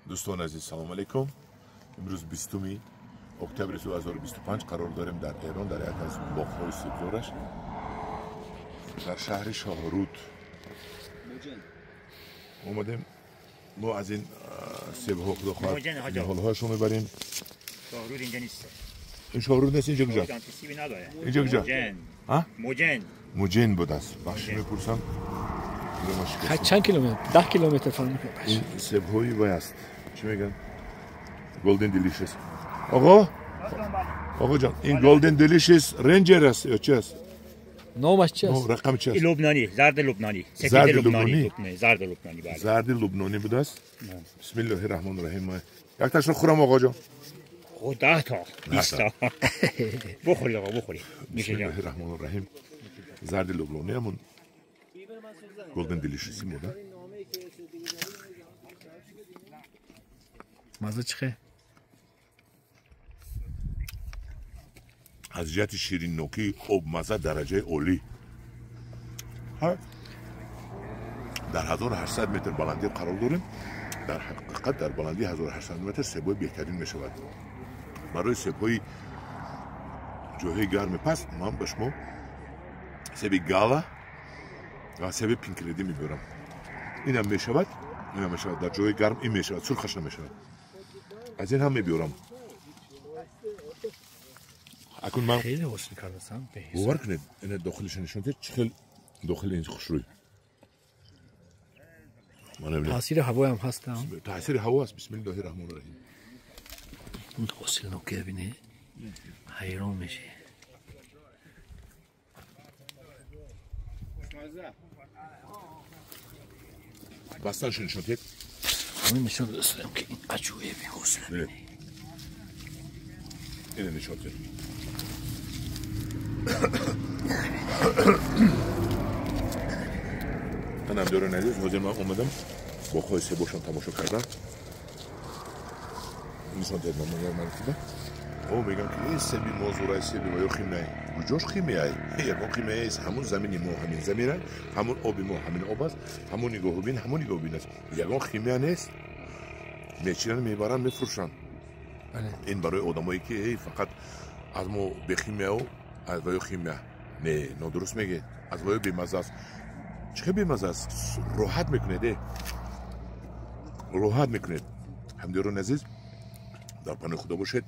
دوستان عزیز سلام علیکم. امروز 20 اکتبر 2025 قرار داریم در ایران، در یک از باغ‌های سبزارش در شهر شاهرود اومدیم. ما از این سیب‌ها خدا خواهد نهال‌هاش رو میبریم. شاهرود اینجا نیست. این شاهرود نیست، اینجا کجا؟ اینجا کجا؟ موجن. موجن بود است. بخش میپرسم. چند کیلومتر؟ 10 کیلومتر فهم میکنم. این سیب‌های وای است. چی میگن؟ Golden Delicious. آقا؟ آقا جان، این Golden Delicious Ranger است یا چی است؟ نامش چی است؟ رقم چی است؟ لبنانی، زرد لبنانی، سفید لبنانی، زرد لبنانی، بله. زرد لبنانی بوده است. بسم الله الرحمن الرحیم. یک تاش خورم آقا جان. خب 10 تا 20 تا بخوری آقا، بخوری. بسم الله الرحمن الرحیم. زرد لبنانی همون Golden Delicious بوده. مزه چخه؟ از جهت شیرین نوکی آب مزه درجه عالی. در 1800 متر بلندی قرار داریم. در حقیقت در بلندی 1800 متر سیب‌های بهترین می شود. برای سیب‌های جاهای گرم پس من به شما سیب گالا و سیب پینک لیدی میبرم. اینم می شود، اینم می شود در جای گرم، این می شود، سرخش نمی شود. از این هم میبرم. اکنون من خیلی حسن کردم. باور کنید این داخلش نشون ده چه داخل این خوشروی. تاثیر هوا هم هست. تاثیر هوا است. بسم الله الرحمن الرحیم. اون حاصل نوکه ببینی حیران میشی. بستنش نشون ده. من نشون دادم که این قچوه بی حوصله. اینه نشون ده. من هم دارن عزیز حاضر من اومدم با خواهی سه باشم تماشا کردم. نشان داد من یک مرتبه او میگم که این سبی موضوع سبی و یا خیمه کجاش خیمه ای؟ یکم خیمه است. همون زمینی ما همین زمینه، همون آبی ما همین آب است، همون نگاهبین همون نگاهبین است. یگان خیمه نیست. میچینن میبرن میفروشن. این برای آدمایی که فقط از ما به خیمه و از وای خیمه نه نادرست میگه، از وای بی‌مزه است. چه بی‌مزه است؟ راحت میکنید، راحت میکنید. همدیران عزیز در پناه خدا باشید.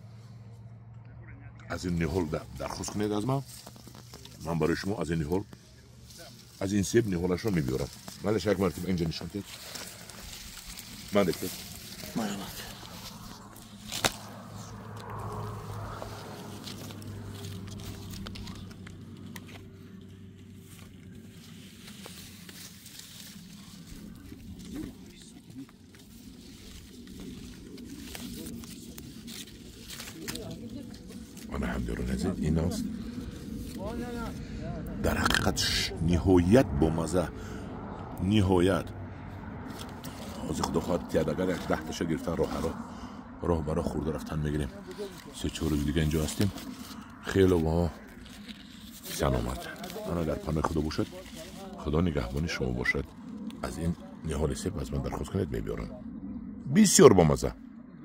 از این نهال درخواست کنید از من، من برای شما از این نهال، از این سیب نهالش رو میبیارم. من یک مرتبه اینجا نشان دید. من دکتر مرحبا. این است در حقیقت نهایت با مزه، نهایت. از خدا خواهد تیاد اگر یک 10 تاشو گرفتن راه راه برا خورده رفتن میگیریم. 3-4 روز دیگه اینجا هستیم. خیلی با سلامت. انا در پناه خدا باشد. خدا نگهبان شما باشد. از این نهال سیب از من درخواست کنید میبیارم. بسیار با مزه.